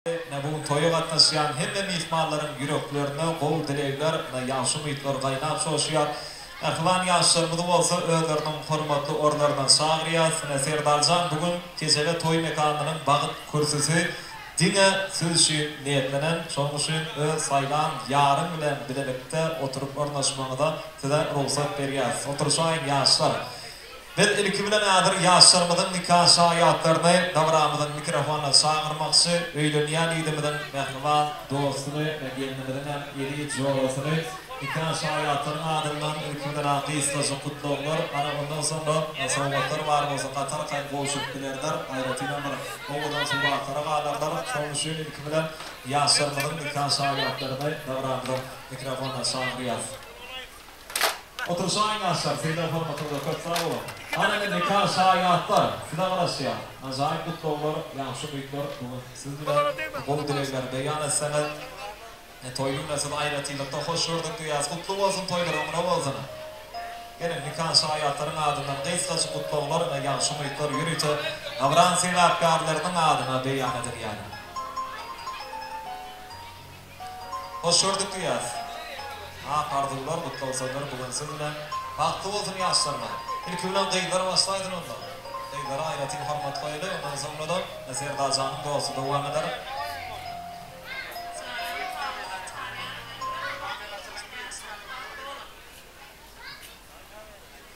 Ine bu gün toýa gatnaşýan hemme myhmanlaryň ýüreklerinde gowy dilegler, ine ýagşy umytlar gaýnap çoşýar. Mähriban ýaşlarymyzy bolsa özleriniň hormatly orunlaryna çagyrýas. Ine Serdarjan bu gün Kejebe toý mekanynyň bagt kürsüsi diňe siz üçin niýetlenen. Şonuň üçin öz saýlan ýaryň bilen bilelikde oturyp ornaşmagyňyza size rugsat berýäs. Oturyşaýyň ýaşlar. Biz ilki bilen häzir ýaşlarymyzyň nika şaýatlaryny dabaramyzyň mikrofonyna çagyrmakçy, öýlenýän ýigdimiziň mähriban dostuny we gelnimiziň hem eziz jorasyny nika şaýatlaryň adyndan ilki bilen-ä gysgajyk gutlaglar, ana ondan soňra sowgatlar bar bolsa gaty arkaýyn gowşuryp bilerler, aýratynam bir owadan suratlara galarlar. Şonuň üçin ilki bilen ýaşlarymyzyň nika şaýatlaryny dabaramyzyň mikrofonyna çagyrýas. Oturyşaýyň ýaşlar, sylag hormatyňyza köp sag boluň. Ana indi nika şaýatlar size garaşýar. Ajaýyp gutlaglar, ýagşy umytlar bu gün siz bilen gowy dilegleri beýan etseňiz toý gününe sizi aýratynlykda hoş gördük diýýäs. Gutly bolsun toýlar oňuna bolsun. Geliň nika şaýatlaryň adyndan gysgajyk gutlaglar we ýagşy umytlar ýörite Dabran sebäpkärleriniň adyna beýan edilýär. Hoş gördük diýýäs. Ak arzuwlar, gutlag sözler bu gün siz bilen. Bagtly bolsun ýaşlarymyz. Ilki bilen gyzlar başlaýsyn onda. Gyzlara aýratyn hormat goýaly, ondan soňra-da Serdarjanyň dosty dowam eder.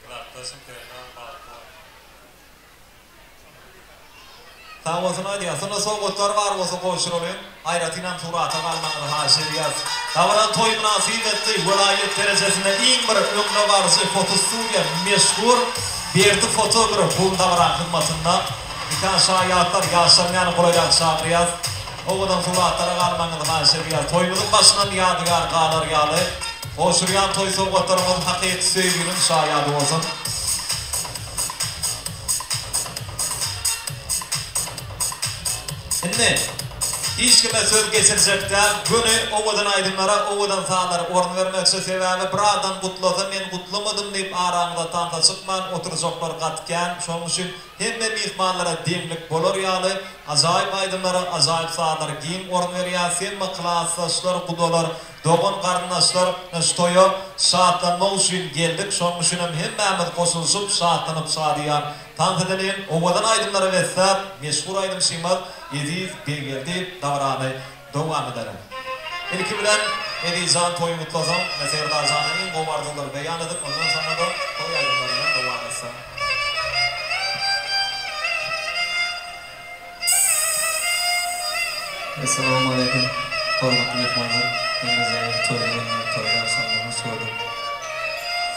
Klasdaşym Serdar bagtly bol. Sag bolsun aýdýan. Şonda sowgatlar bar bolsa gowşuralyň. Aýratynam surata galmagyňyzy haýyş edýäs. Dabaraly toý mynasybetli welaýat derejesinde iň bir öňde baryjy fotostudiýa meşhur Berdi fotograf bu gün dabaraň hyzmatynda. Nika şaýatlar ýaşlaryň ýanyna golaýrak çagyrýas. Owadan suratlara galmagyňyzy haýyş edýäs. Toýumyzyň başyndan ýadygär galar ýaly gowşurýan toý sowgatlarymyz hakyky söýginiň şaýady bolsun. Indi hiç kime söz geçirjek däl, göni owadan aýdymlara, owadan sazlara orun bermekçi, sebäbi bir adam gutlasa men gutlamadym diýip araňyzda tansa çykman oturjaklar gaty kän, şonuň üçin hemme myhmanlara deňlik bolar ýaly ajaýyp aýdymlara, ajaýyp sazlara giň orun berýäs, hemme klasdaşlar, gudalar, Dogan garyndaşlar şu toýa şatlanmak üçin geldik, şonuň üçinem hemmämiz goşulyşyp şatlanyp şadyýan tans edeliň, owadan aýdymlara besläp meşhur aýdymçymyz Eziz Beggeldi dabarany dowam eder. Ilki bilen Ezizjan toýuňy gutlasaň we Serdarjana iň gowy arzuwlary beýan edip ondan soňra-da toý aýdymlary bilen dowam etseň. Essalamualeýkum hormatly myhmanlar hemmejeňizi toýly günde toýly agşamda hoş gördük.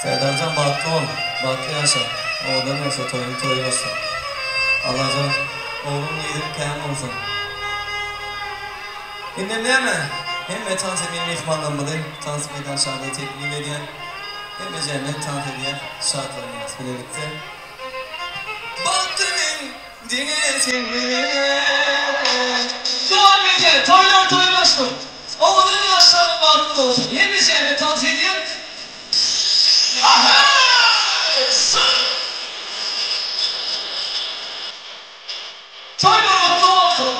Serdarjan bagtly bol bagtly ýaşa owadan ýaşa toýuň toý bolsun Allajan ogluň gyzyň kän bolsun. Indem näme hemme tans edýän myhmanlarymyzy tans meýdançada teklip edýän hemmejemiz tans edýäs şatlanýas bilelikde. Bagtly men Diňe sen bilen. Dowam edýär toýlar toýlaşdyr. Owadan ýaşlaryň bagtly bolsun. Hemişe tans edýän. Toýlar gutly bolsun.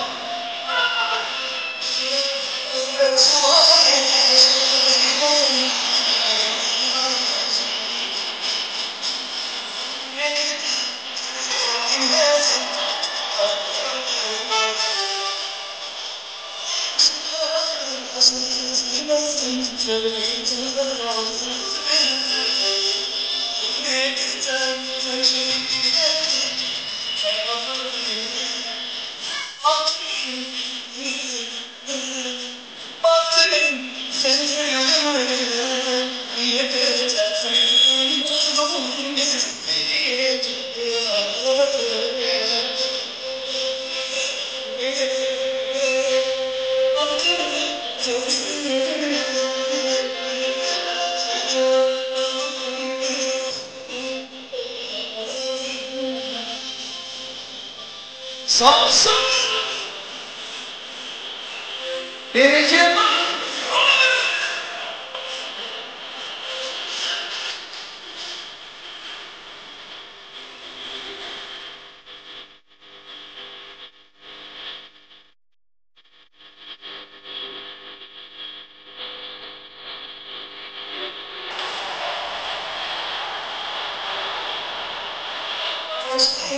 Bereket. Sag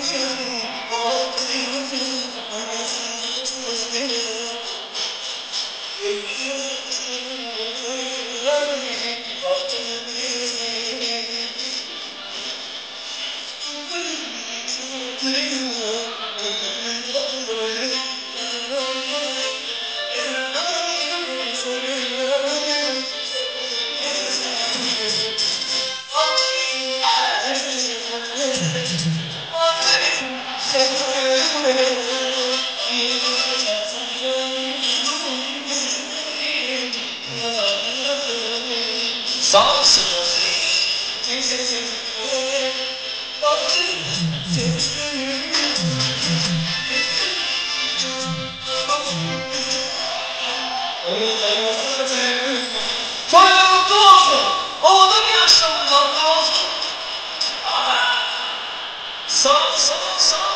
bolsun. Toýlar gutly bolsun! Owadan ýaşlaryň bagtly bolsun! Sag sag sag.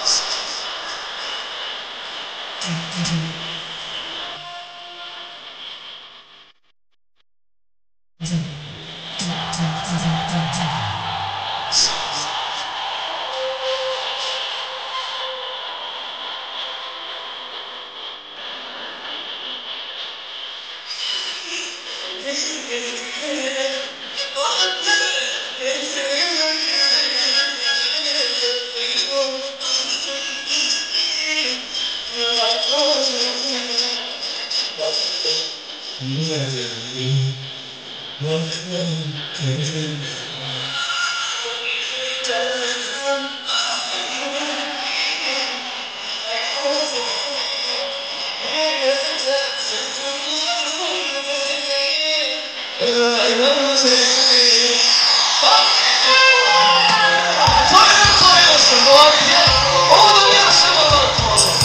Toýlar toý bolsun, dowam edýär. Owadan ýaşlama bagtly bolsun.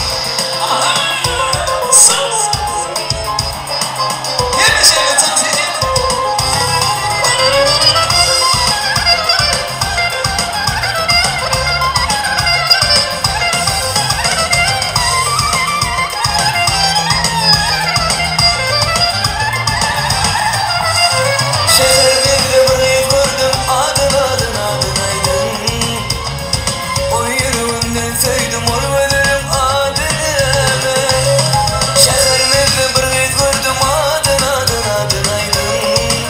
Hemme şeýle tans edýär. Şäher mende bir gyz gördüm adyn adyn adyn aýdyň Ony ýüregimden söýdüm ol gözeliň ady näme Şäher mende bir gyz gördüm adyn adyn adyn aýdyň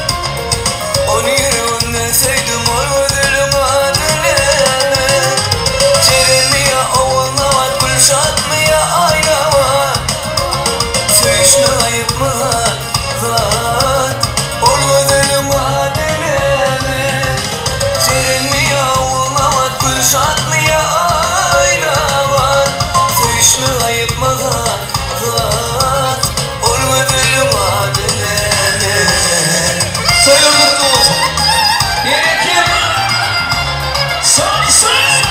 Ony ýüregimden söýdüm ol gözeliň ady näme Jerenmi ýa Ogulnabat Gülşatmy ýa Aýnabat Söýüşmek aýypmy zat zat Ol gözeliň ady näme Jerenmi ýa Ogulnabat Gülşatmy ýa Aýnabat Söýüşmek aýypmy zat zat Ol gözeliň ady näme Toýlar gutly bolsun! Ýene kim? Sag sag.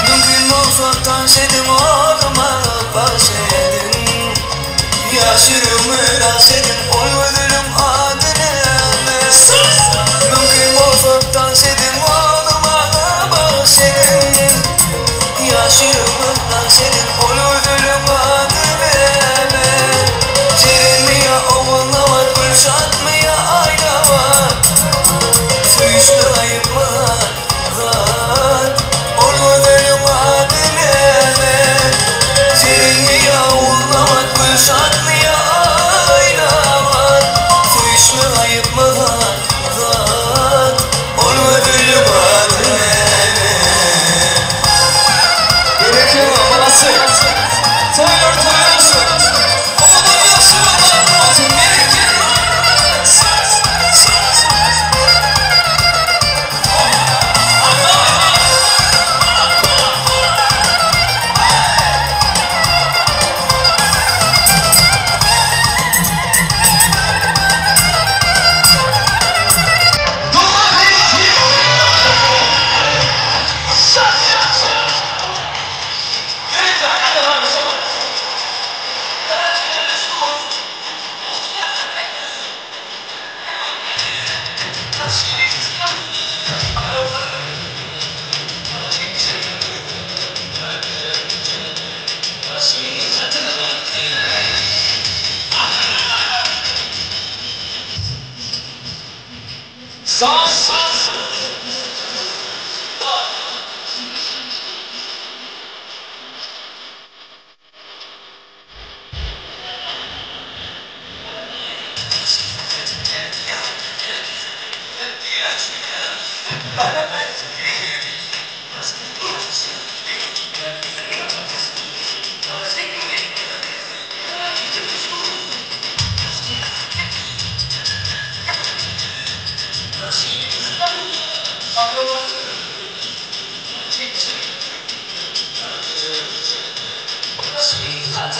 Mümkin bolsa tans ediň ogluma bagyş ediň Ýaş ýüregime nagş ediň ol gözeliň ady näme Mümkin bolsa tans ediň ogluma bagyş ediň Ýaş ýüregime nagş ediň ol gözeliň ady näme Jerenmi ýa Ogulnabat Gülşatmy ýa Aýnabat Söýüşmek aýypmy zat zat Ol gözeliň ady näme Jerenmi ýa Ogulnabat Gülşatmy ýa Aýnabat.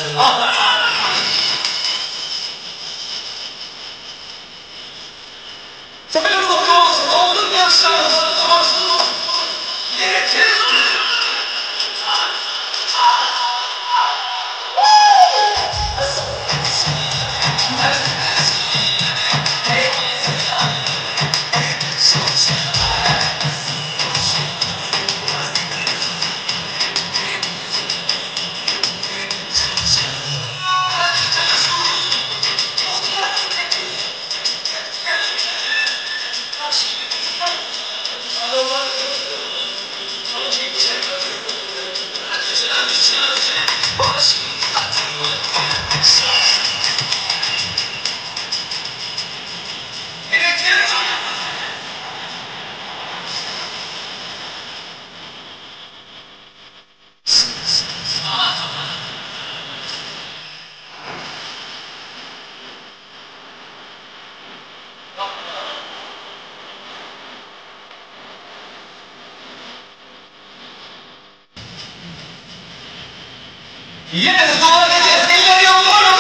Toýlar gutly bolsun, owadan ýaşlaryňyz gutly bolsun. Ýene-de dowam edýäs, eller ýokary!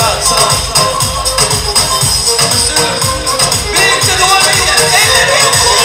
Brat, sag bol. Üstünlik. Birlikde dowam edýär. Eller ýokary.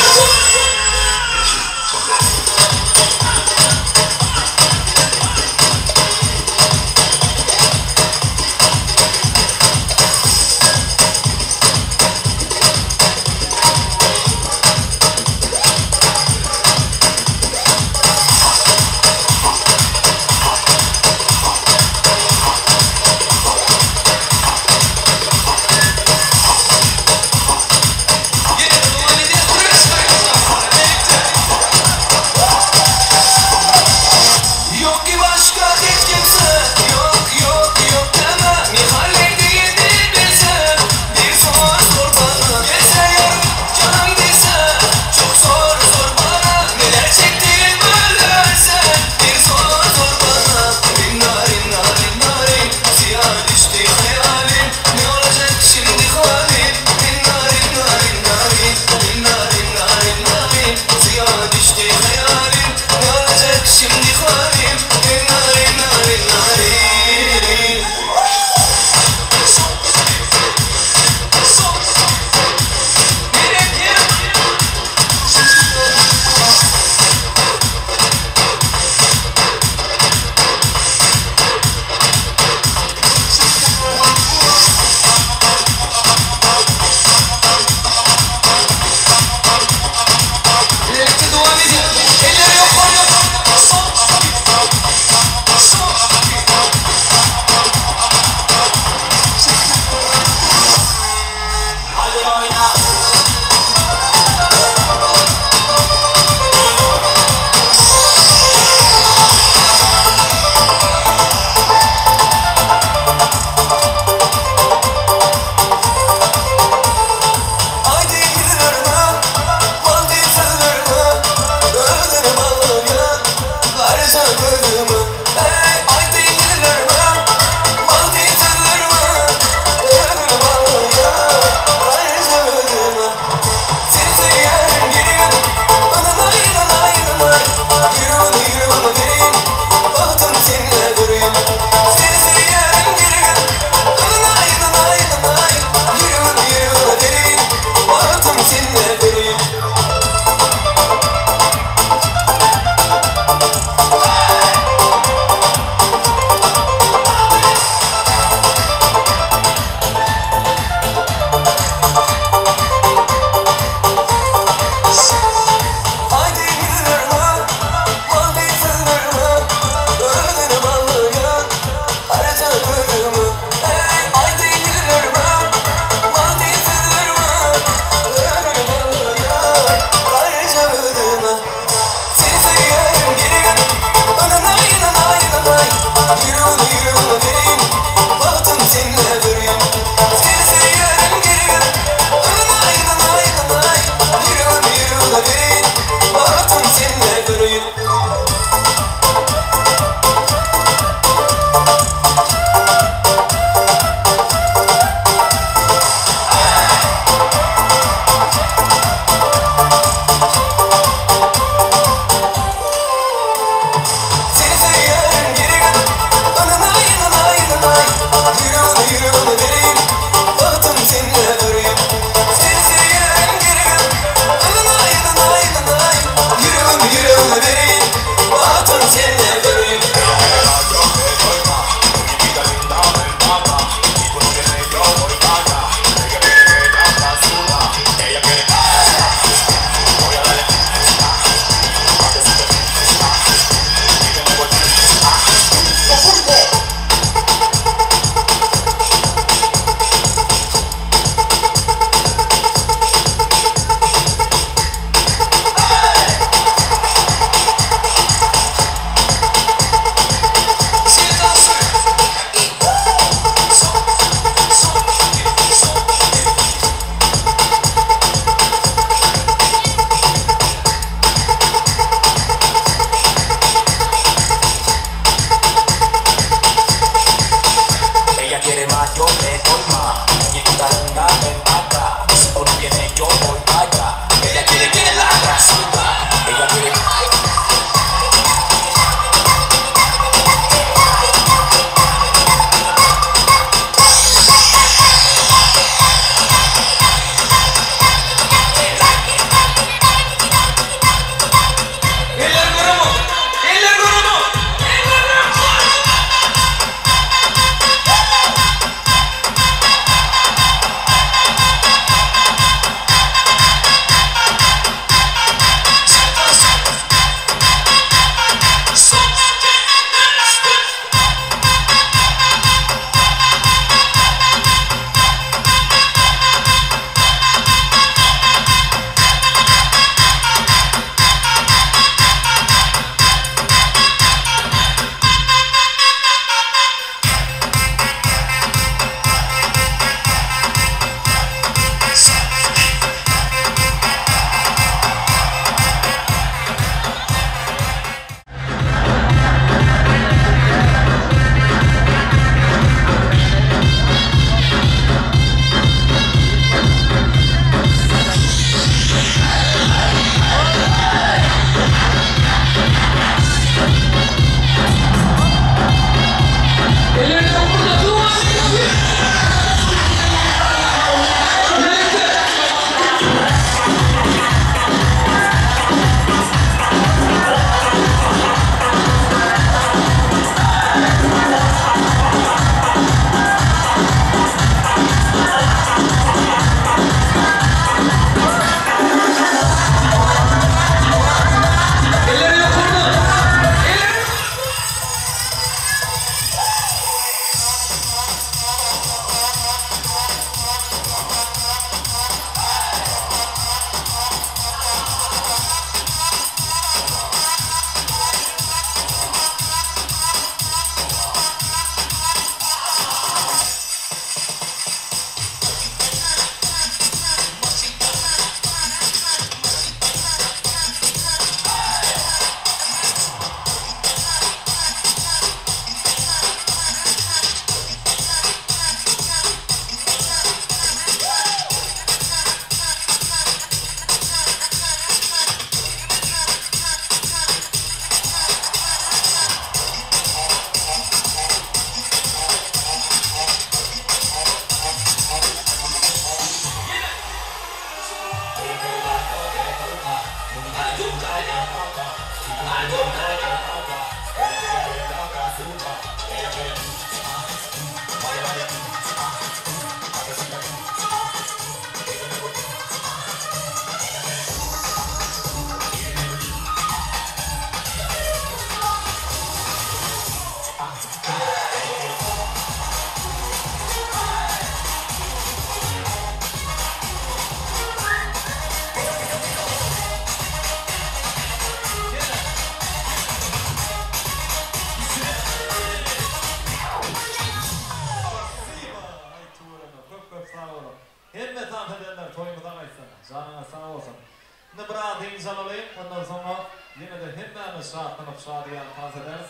dynç alalyň, ondan soňra ýene-de hemmämiz şatlanyp şadyýan tans ederis.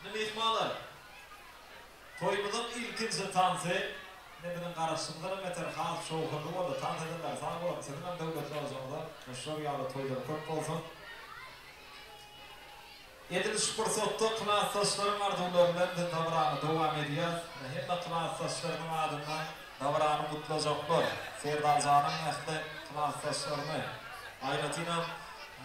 Indi myhmanlar, toýumyzyň ilkinji tansy ine biziň garaşymyzdanam beter has şowhunly boldy. Tans edenler sag boluň, siziňem döwletli ojagyňyza şular ýaly toýlar köp bolsun. Edil şu pursatda klasdaşlaryň arzuwlary bilen biz dabarany dowam edýäs. Ine hemme klasdaşlarynyň adyndan dabarany gutlajaklar, Serdarjanyň ähli klasdaşlaryny, aýratynam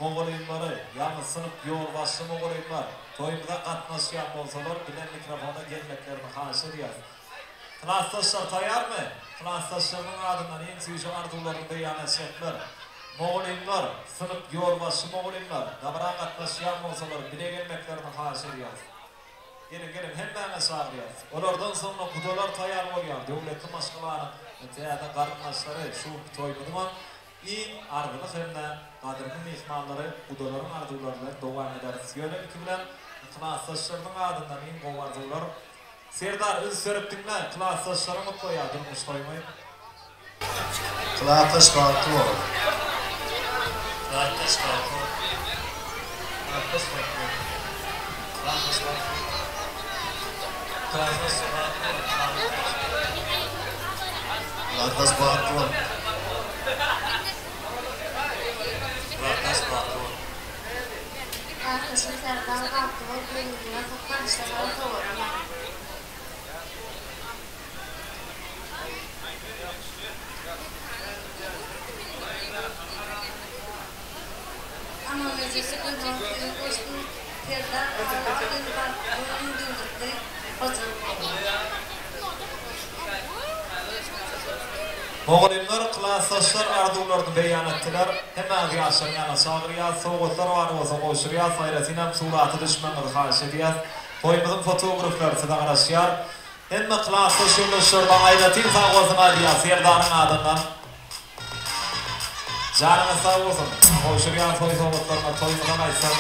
mugallymlary, ýagny synp ýolbaşçy mugallymlar toýumyza gatnaşýan bolsalar bilen mikrofona gelmeklerini haýyş edýäs. Klasdaşlar taýarmy? Klasdaşlarynyň adyndan iň süýji arzuwlaryny beýan etjekler. Mugallymlar, synp ýolbaşçy mugallymlar dabara gatnaşýan bolsalar bile gelmeklerini haýyş edýäris. Geliň, geliň, hemmäňizi çagyrýarys. Olardan soňra gudalar taýar bolýar, döwletli maşgalanyň täze garyndaşlary şu günki toýumyzyňam iň arzyly hem-de gadyrly myhmanlary gudalaryň arzuwlary bilen dowam ederis. Ýöne ilki bilen klasdaşlarynyň adyndan iň gowy arzuwlar. Serdar üns berip diňle, klasdaşlaryň gutlaýar durmuş toýuňy. Klasdaş bagtly bol. Klasdaş bagtly bol. Klasdaş bagtly bol. Klasdaş bagtly bol. Klasdaş bagtly bol. Klasdaş bagtly bol. Klasdaş bagtly bol. Gardaşym Serdar bagtly bol ömrüňe sokgan işler saňa sowalym bar. Aman ejesi ömrüň söýgi bolsun Serdar aga sen bagtly bol iň döwletli hojalyk bolsun. Mugallymlar klasdaşlar arzuwlaryny beýan etdiler. Hemmäňizi ýaşlaryň ýanyna çagyrýas. Sowgatlar bar bolsa gowşurýas. Aýratynam surata düşmegiňizi haýyş edýäs. Toýumyzyň fotograflary size garaşýar. Hemme klasdaş ýoldaşlaryma aýratyn sag bolsun aýdýas Serdaryň adyndan. Janyňyz sag bolsun. Gowşurýan toý sowgatlaryňyz toýumyza gaýtsyn.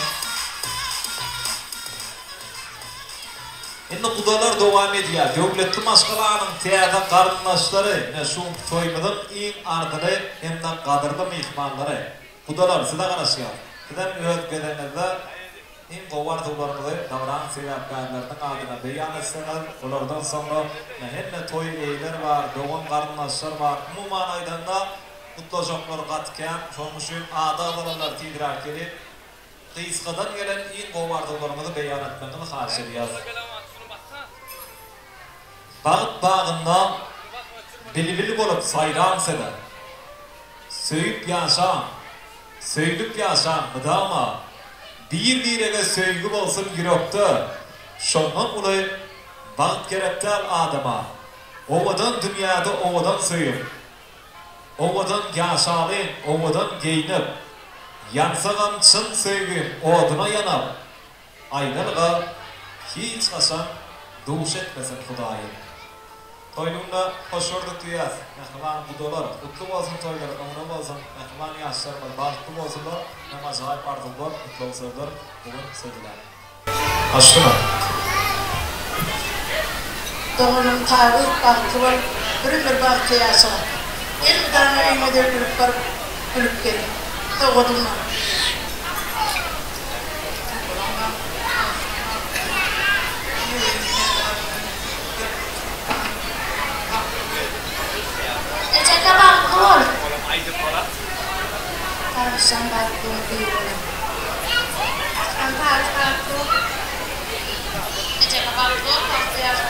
Indi gudalar dowam edýär. Döwletli maşgalanyň täze garyndaşlary, ine şu günki toýumyzyň iň arzyly hem-de gadyrly myhmanlary. Gudalar, size garaşýas. Sizem öz gezegiňizde iň gowy arzuwlaryňyzy dabaranyň sebäpkärleriniň adyna beýan etseňiz, olardan soňra ine hemme toý eýeler bar, dogan-garyndaşlar bar. Umuman aýdanda, gutlajaklar gaty kän. Şonuň üçin ady agzalanlar tizräk gelip, Gysgadan gelen iň gowy arzuwlaryňyzy beýan etmegiňizi haýyş edýäs. Bagt bagynda bilbil bolup saýraň size. Söýüp ýaşaň, söýlüp ýaşaň mydama. Bir-birege söýgi bolsun ýürekde, şondan uly bagt gerek däl adama. Owadan dünýäde owadan söýüň. Owadan ýaşalyň, owadan geýnip, Ýansagam çyn söýgiň oduna ýanyp, Aýralyga hiç haçan duş etmesin Hudaýym. Toýly günde hoş gördük diýýäs, mähriban gudalar, gutly bolsun toýlar, öňüne bolsun, mähriban ýaşlarymyz bagtly bolsunlar, hem ajaýyp arzuwlar, gutlag sözler bu gün sözüler. Aşgyna. Doganym Tawus bagtly bol, bir ömür bagtly ýaşa. Elmydama öýüňe gülüp baryp, gülüp gel. Sowgadyň bar. Ejeke bagtly bol. Tawusjan bagtly bol gyz bolam. Arslan Tawus bagtly bol. Ejeke bagtly bol bagtly ýaşa.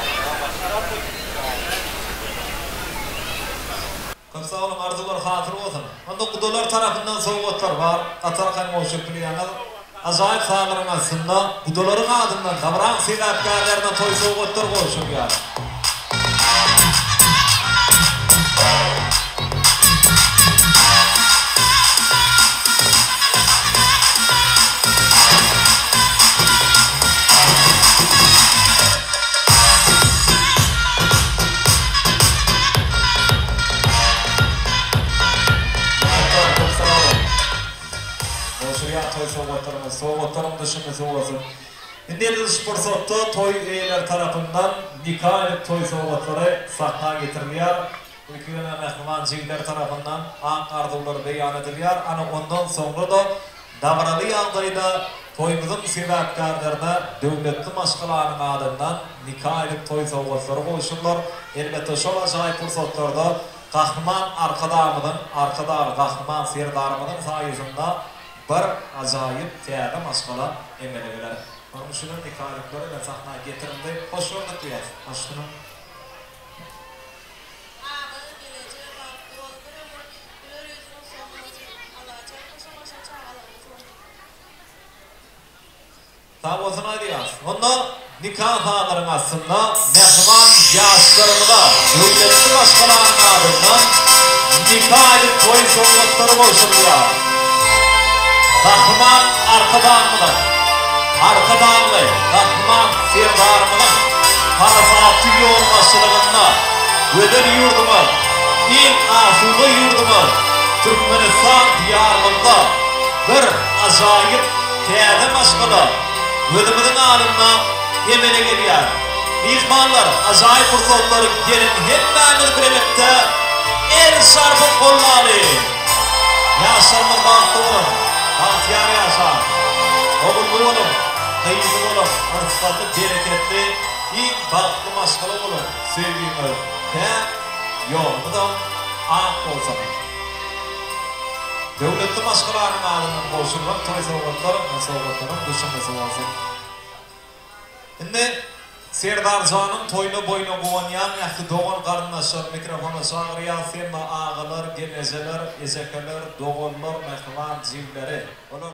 Köp sag boluň arzuwlar hasyl bolsun. Onda gudalar tarapyndan sowgatlar bar. Gaty arkaýyn gowşuryp bilýäňiz. Ajaýyp sazlaryň astynda gudalaryň adyndan dabraň sebäpkärlerine toý sowgatlar gowşurylýar. Minnetdar, köp sag boluň. Gowşurýan toý sowgatlaryňyz sowgatlaryň düşünmesi bolsun. Indi edil şu pursatda toý eýeleri tarapyndan nika edip toý sowgatlary sahna getirilýär. Ilki bilen mähriban jigler tarapyndan ak arzuwlar beýan edilýär. Ana, ondan soňra-da dabaraly ýagdaýda toýumyzyň sebäpkärlerine döwletli maşgalanyň adyndan nika edip toý sowgatlary gowşurylar. Elbetde, şol ajaýyp pursatlarda Gahryman Arkadagymyzyň, Arkadagly Gahryman Serdarymyzyň saýasynda bir ajaýyp täze maşgala emele geler. Onuň üçinem nikalikler ine sahna getirildi. Hoş gördük diýýäs. Hoş günüň. Aga geleje bagtly bol bir ömür güler ýüzüň solmasyn Allajan goşa goşa çagalaryňyz bolsun. Sag bolsun aýdýas. Onda nika sazlaryň astynda mähriban ýaşlarymyza döwletli maşgalanyň adyndan nika edip toý sowgatlary gowşurylýar. Gahryman Arkadagymyzyň, Arkadagly Gahryman Serdarymyzyň parasatly ýolbaşçylygynda gözel ýurdumyz, iň asuda ýurdumyz Türkmenistan Diýarymyzda bir ajaýyp täze maşgala gözümiziň alynda emele gelýär. Myhmanlar, ajaýyp pursatlary geliň hemmämiz bilelikde el çarpyp gollaly! Ýaşlarymyz bagtly boluň, bagtyýar ýaşaň! Ogully boluň, gyzly boluň, yrsgally, bereketli, iň bagtly maşgala boluň, söýgiňiz päk, ýoluňyzam ak bolsun! Döwletli maşgalanyň adyndan gowşurylan toý sowgatlar sowgatlaryň düşümlisi bolsun! Indi Serdarjanyň toýuna boýuna guwanýan ähli dogan garyndaşlar mikrofona çagyrýas hemme agalar, gelnejeler, ejekeler, doganlar, mähriban jigleri. Olar.